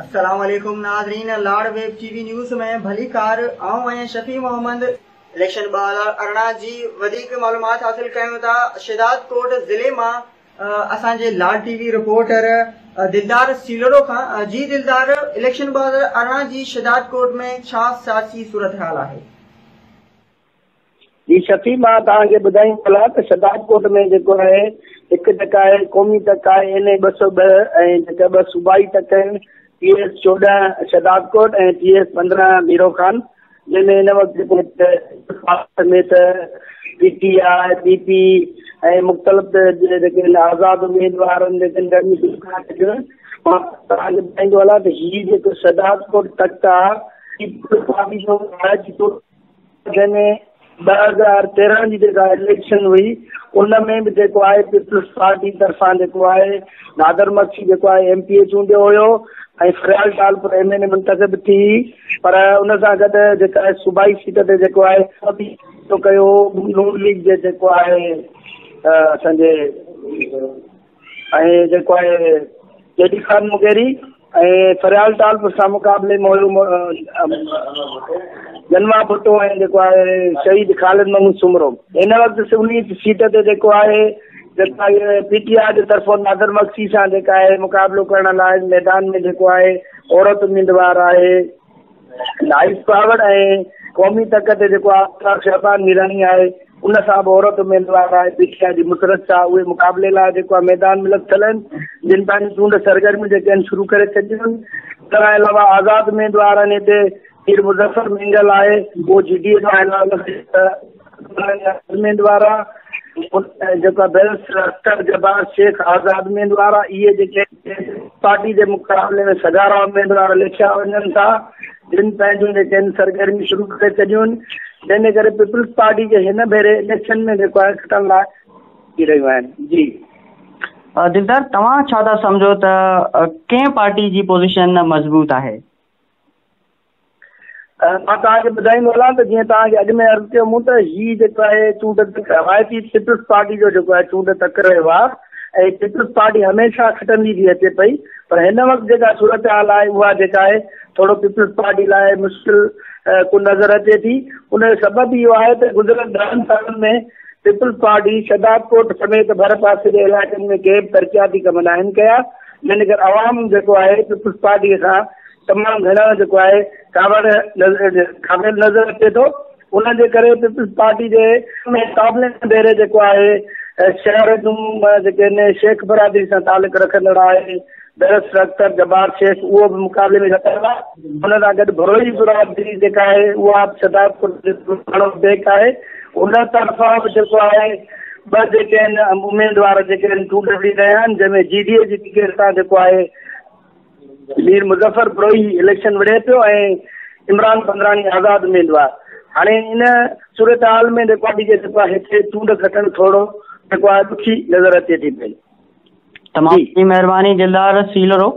السلام عليڪم ناظرين، لاڙ ويب ٽي وي نيوز ۾ ڀليڪار. آئون آهيان شفيع محمد. اليڪشن 2018 جي وڌيڪ معلومات حاصل ڪيون ٿا شهداد ڪوٽ ضلعي مان اسان جي لاڙ ٽي وي رپورٽر دلدار سيلرو کان. جي دلدار، اليڪشن 2018 جي شهداد ڪوٽ ۾ ڇا سياسي صورتحال آهي؟ جي شفيع، مان توهان کي ٻڌائيندو هلان ته شهدادڪوٽ ۾ جيڪو آهي هڪ جيڪا آهي قومي تڪ آهي اين اي 202 ۽ جيڪا ٻه صوبائي تڪ آهن T S 14 Shahdadkot ۽ T S 15 ميرو خان، جنهن ۾ هن وقت جيڪو سميت پي ٽي آء، پي پي ۽ مختلف جيڪي آزاد اميدوار آهن جيڪي گرمي مان توهان کي ٻڌائيندو هلان ته هي جيڪو شهدادڪوٽ تڪ آهي پارٽي جو جنهن ۾ 2013 جي جيڪا اليڪشن هئي ان ۾ به جيڪو آهي پيپلز پارٽي طرفان جيڪو آهي نادر مگسي جيڪو آهي ايم پي اي چونڊيو هيو ۽ فريال ٽالپر ايم اين اي منتخب ٿي، پر ان سان گڏ جيڪا آهي صوبائي سيٽ تي جيڪو آهي ڪيو نون ليگ جي جيڪو آهي اسان جي ۽ جيڪو آهي جي ڊي خان مغيري ۽ فريال ٽالپر سان مقابلي ۾ هيو جنوا ڀٽو ۽ جيڪو آهي شهيد خالد محمود سومرو. هن وقت انهي سيٽ تي جيڪو آهي جيڪا پي ٽي آء جي طرفون نادر مگسي سان جيڪا آهي مقابلو ڪرڻ لاء ميدان ۾ جيڪو آهي عورت اميدوار آهي نائيس پاور ۽ قومي تڪ تي جيڪو آفتاب شعبان ميراڻي آهي ان سان به عورت اميدوار آهي پي ٽي آء جي مسرت شاهه. اهي مقابلي لاء جيڪو آهي ميدان ۾ لٿل آهن، جن پنهنجون چونڊ سرگرميون جيڪي آهن شروع ڪري ڇڏيون آهن. ان کان علاوه آزاد اميدوار آهن، هتي پير مظفر مينگل آهي، اهو جي ڊي اي جو آهي اميدوار آهي، جيڪو بيرسٽر اختر جبار شيخ آزاد اميدوار آهي. اهي جيڪي پارٽي جي مقابلي ۾ سگهارا اميدوار لکيا وڃن ٿا، جن پنهنجون جيڪي آهن سرگرميون شروع ڪري ڇڏيون آهن، جنهن جي ڪري پيپلز پارٽي کي هن ڀيري اليڪشن ۾ جيڪو آهي کٽڻ لاء ٿي رهيون آهن. جي دلدار، توهان ڇا ٿا سمجهو ته ڪنهن پارٽي جي پوزيشن مضبوط آهي؟ مان توهان کي ٻڌائيندو هلان ته جيئن توهان کي اڳ ۾ عرض ڪيو مون ته هي جيڪو آهي چونڊ روايتي پيپلز پارٽي جو جيڪو آهي چونڊ تڪ رهيو آهي ۽ پيپلز پارٽي هميشه کٽندي ٿي اچي پئي، پر هن وقت جيڪا صورتحال آهي اها جيڪا آهي ٿورو پيپلز پارٽي لاء مشڪل ڪو نظر اچي ٿي. ان جو سبب اهو آهي ته گذريل 10 سالن ۾ پيپلز پارٽي شهدادڪوٽ سميت ڀر پاسي جي علائقن ۾ ڪي به ترقياتي ڪم ناهن ڪيا، جنهن جي ڪري عوام جيڪو آهي پيپلز پارٽي کان تمام گهڻو جيڪو آهي ڪاوڙ ڪاوڙيل نظر اچي ٿو. ان جي ڪري پيپلز پارٽي جي مقابلي ۾ ڀيري جيڪو آهي شهر جون جيڪي آهن شيخ برادري سان تعلق رکندڙ آهي بئريسٽر اختر جبار شيخ، اهو به مقابلي ۾ لٿل آهي. ان سان گڏ بروهي برادري جيڪا آهي اها به شهدادپور گهڻو بيڪ آهي. ان طرفان به جيڪو آهي ٻه جيڪي آهن اميدوار جيڪي آهن چونڊ وڙهي رهيا آهن، جنهن ۾ جي ڊي اي جي ٽڪيٽ تان جيڪو آهي مير مظفر بروهي اليڪشن وڙهي پيو ۽ عمران پندراڻي آزاد اميدوار. هاڻي ان صورتحال ۾ جيڪو آهي جيڪو آهي هتي چونڊ کٽڻ ٿورو جيڪو آهي ڏکي نظر اچي ٿي پئي. تمام مهرباني دلدار سيلرو.